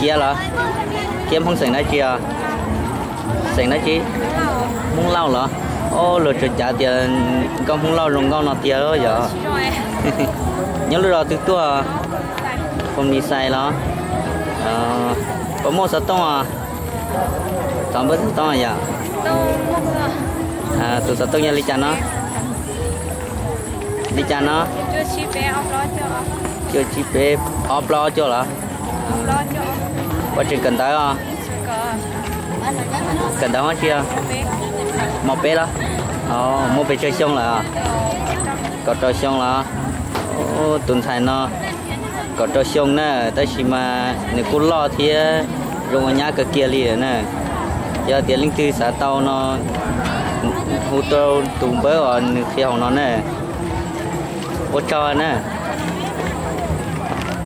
Kiab los? Kiab Hmoob xeem dab tsi os? Xeem dab tsi? Hmoob Lauj los? Os, luag tsuas cav tias nkauj Hmoob Lauj zoo nkauj no tiag yog. Nyob lub zos twg tuaj? Phoos Lis Xais los? Puas muaj xov tooj os? Thov npawb xov tooj yom. Tus xov tooj yog li cas no? Li cas no? Cuaj tsib peb ob plaub ob cuaj los? Puas tseem kawm ntawv os? Kawm ntawv hov tsi? Mos peb los? Muaj pes tsawg xyoo lawm? Kaum rau xyoo los? Tus ntxhais no kaum rau xyoo na, tab sis mas nws kuj loj thiab zoo ua nyab kawg kiag li lawm na. Yog tias leej twg xav tau no, hu rau tus npawb uas nws qhia hauv no na. Ua tsaug na.